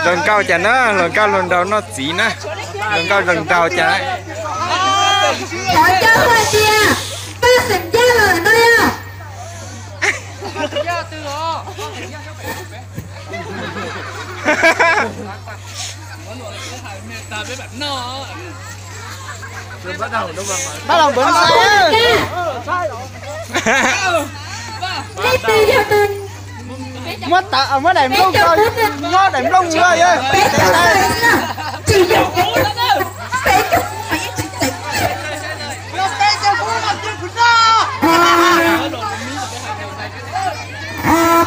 Hluas nkauj cas na, hluas nkauj hluas nraug noj txiv na, hluas nkauj hluas nraug cas. Thov coj hais tias, koj xeem Yaj los no yog. Pab los npawv ntxhais. Nej twg yog tus, muab daim nplooj, muab daim nplooj mus yog peb caug xwb, tsis yog peb caug, peb caug mas yeej tsis txeev.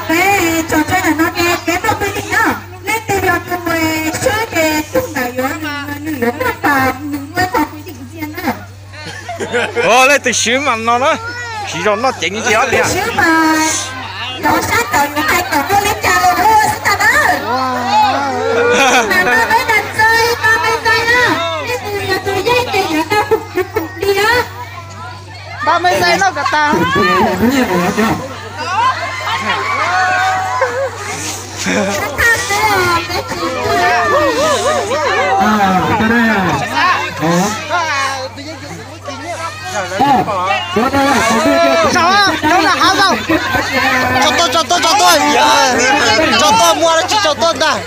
Peb tso tseg ntawm no ces peb muaj peb lim no, leej twg yog tus mus swb ces tus ntawd yuav, nws yuav noj tas, nws muaj ib qho kwv yees ntxiag na. Leej twg swb mas no na, siv zog noj ceev ntxiag tiag. Swb mas Cov sab tod yuav hais kom ua li cas los ua xwb tag na. Mas no peb nrog txog ib pab peb txog na, nej tus yog tus yeej ces yuav tau khoom khwv khoom plig os. Ba me xais noj kom tag. Tso tuaj, tso tuaj, tso tuaj. Tso tuaj, muaj dab tsi tso tuaj ntag.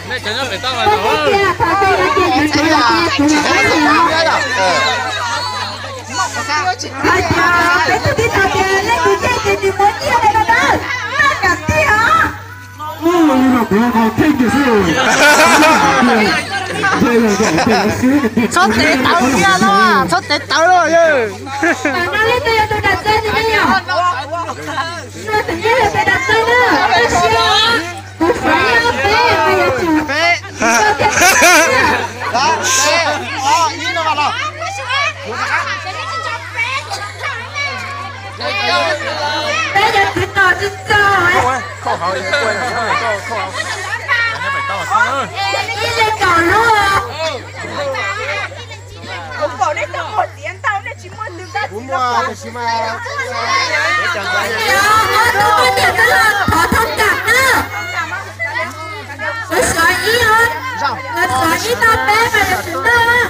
Txhob tev tawv kiag no, txhob tev tawv los yawg. Peb cov kwv tij txog, ib leeg kaum lub. Kuv pom nej tau muag txiav ntau, nej tsis muaj ntws ntau. Kuv muaj, tab sis mas ob tug poj niam twb los thov thoob kam na. Lawv xov ib os, lawv xov ib tau peb mas lawv tsis noj.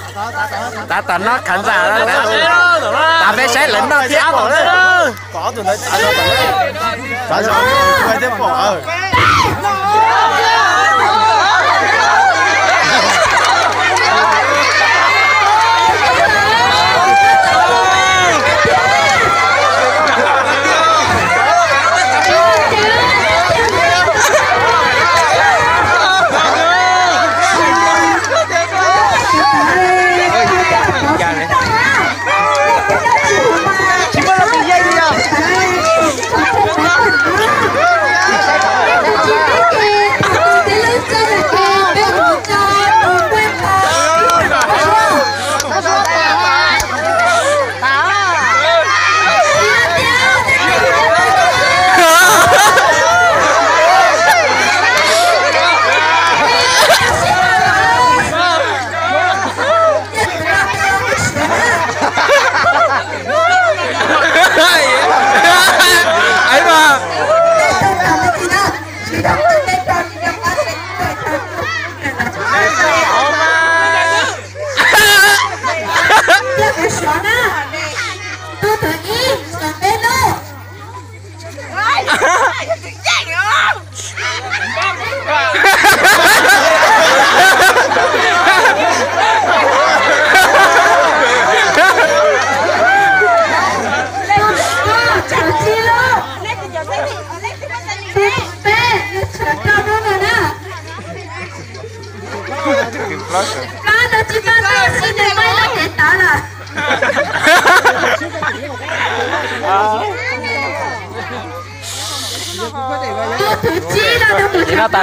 Tab tom noj khav ntxa, tab peb saib lawv noj thiab pom. Noj tas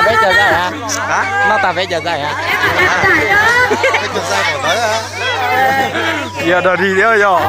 peb cov zais a? Noj tas peb cov zais a? Yog dog dig thiab yog.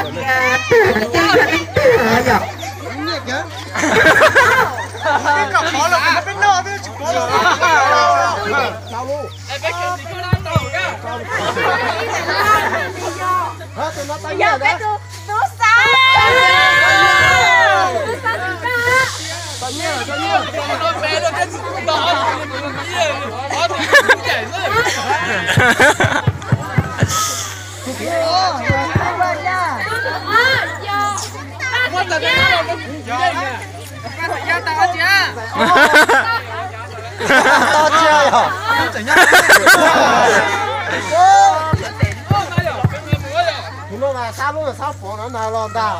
Tus no mas sab lub sab pov no na los ntag.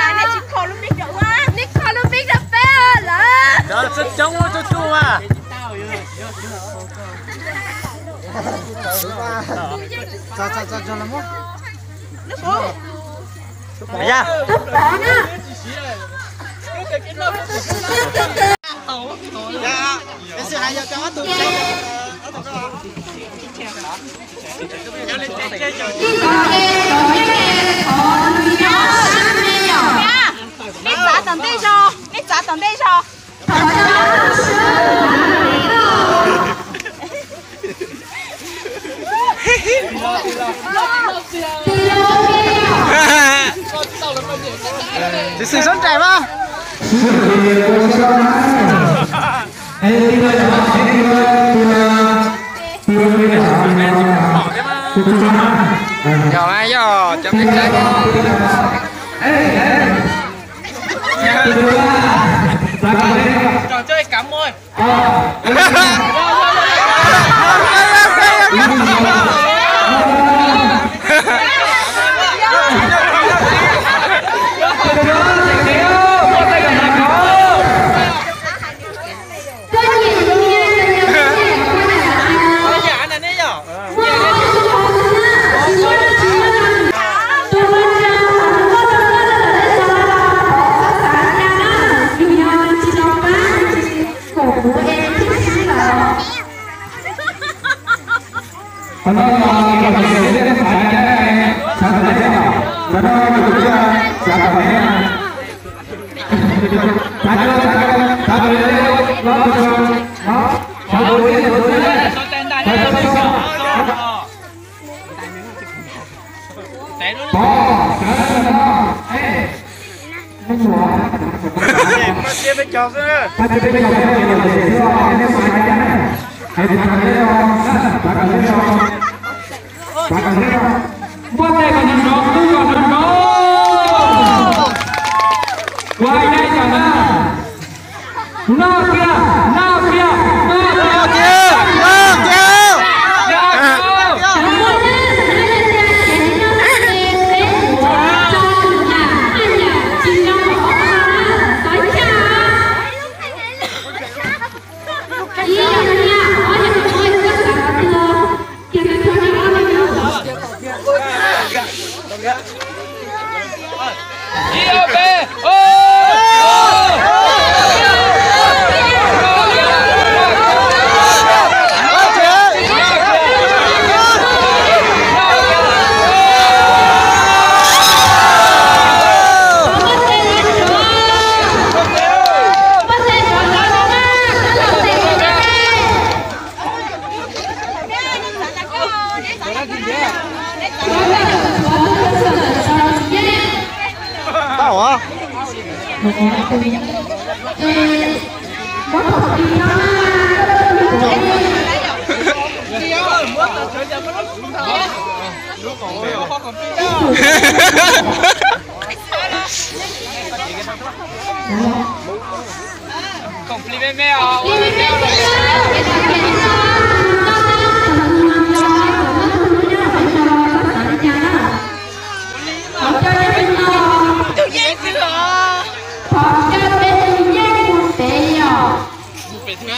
Nej kho lub mic rau peb lawm. Nej txav tom ntej zog, nej txav tom ntej zog. Tiv xwm sab nraim mas. Yog mas yog cov me tsaib. Muab tes kom nws nrov, twb yog nws nrov. Ua yaij yam na. Noj kiag, noj kiag, noj kiag, noj kiag. Tau hov. Khoom plig me me os. Tus yeej twg os? Thov caw peb tus yeej mus pem yom. Mus pem twg?